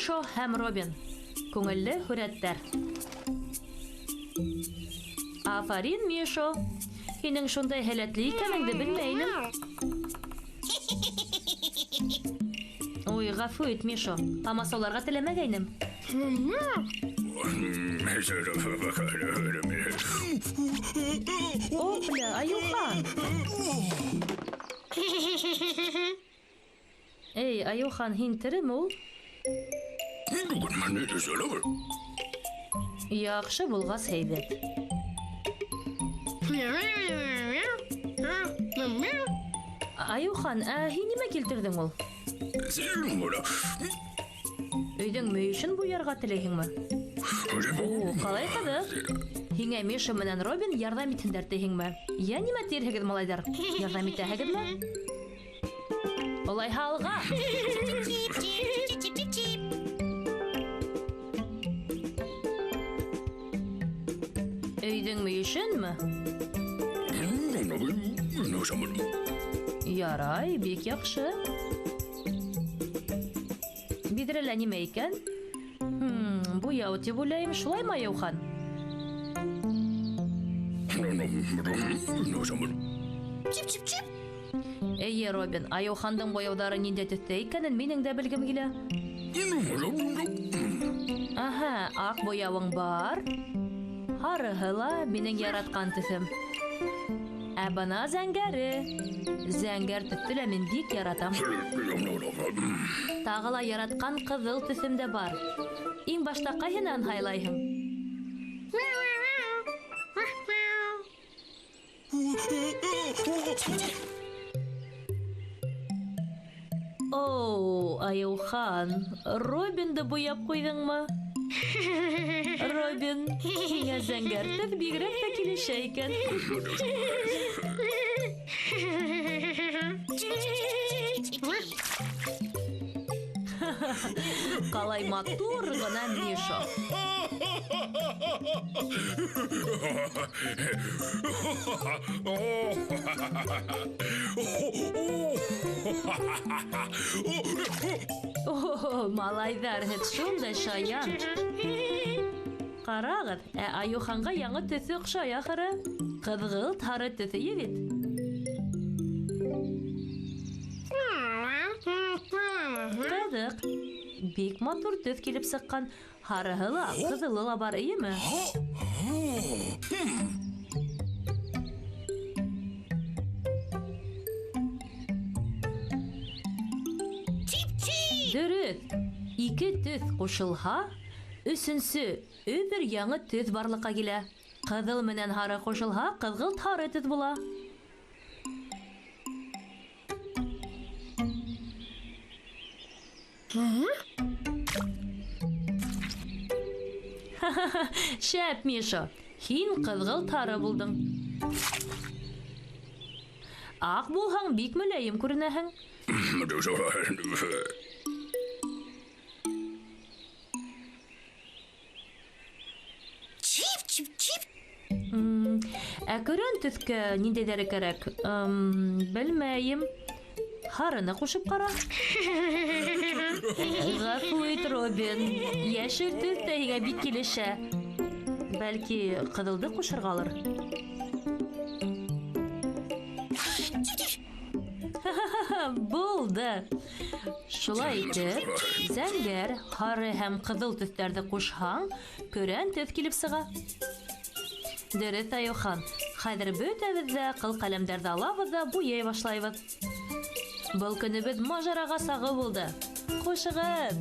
Мишо һәм Робин. Күңелле һүрәттәр. Афарин, Мишо! Һинең шундай һәләтле икәнеңде белмәй инем. Ой, ғәфү ит, Мишо. Ҡамасауларға теләмәгәйнем. Опля, Айыухан! Эй, Айыухан, һин тереме ул? Яҡшы булғас, һәйбәт. Айыухан, ә һин нимә килтерҙең ул? Өйҙөң мөйөшөн буярға теләйһеңме? О, ҡалай ҡыҙыҡ. Һиңә Миша менән Робин ярҙам итһендәр тиһеңме? Йә, нимә тиерһегеҙ, малайҙар? Ярҙам итәһегеҙме? Улайһа, алға! Өйҙөң мөйөшөнмө? Ярай, бик яҡшы. Биҙрәлә нимә икән? Буяу тип уйлайым, шулаймы, Айыухан? Эйе, Робин, Айыухандың буяуҙары ниндәй төҫтә икәнен минең дә белгем килә. Аһа, аҡ буяуың бар. Һарыһы ла минең яратҡан төҫөм. Ә бына зәңгәре. Зәңгәр төҫтө лә мин бик яратам. Тағы ла яратҡан ҡыҙыл төҫөм дә бар. Иң башта ҡайһынан һайлайһың? Оу, Айыухан, Робинды буяп ҡуйҙыңмы? Робин, һиңә зәңгәр төҫ бигерәк тә килешә икән. Ҡалай матур ғына Мишо. О, малайҙар, һеҙ шундай шаян. Ҡарағыҙ, ә Айыуханға яңы төҫө оҡшай ахыры. Ҡыҙғылт һары төҫө бит. Ҡыҙыҡ. Бик матур төҫ килеп сыҡҡан. Һарыһы ла, ҡыҙылы ла бар, эйеме? Дөрөҫ. Ике төҫ ҡушылһа, өсөнсө өҙөр яңы төҫ барлыҡҡа килә. Ҡыҙыл менән һары ҡушылһа, ҡыҙғылт һары төҫ була. Шәп, Миша. Һин ҡыҙғылт һары булдың. Аҡ булһаң, бик мөләйем күренәһең. Ә көрән төҫкә ниндәйҙәре кәрәк? Белмәйем. Һарыны ҡушып ҡара. Ғәфү ит, Робин. Йәшел төҫ тә һиңә бик килешә. Бәлки, ҡыҙылды ҡушырғалыр? Булды. Шулай итеп, зәңгәр, һары һәм ҡыҙыл төҫтәрҙе ҡушһаң, көрән төҫ килеп сыға. Дөрөҫ, Айыухан. Хәҙер бөтәбеҙ ҙә ҡыл ҡәләмдәрҙе алабыҙ ҙа буяй башлайбыҙ. Был көнөбөҙ мажараға сағыу булды. Хушығыҙ!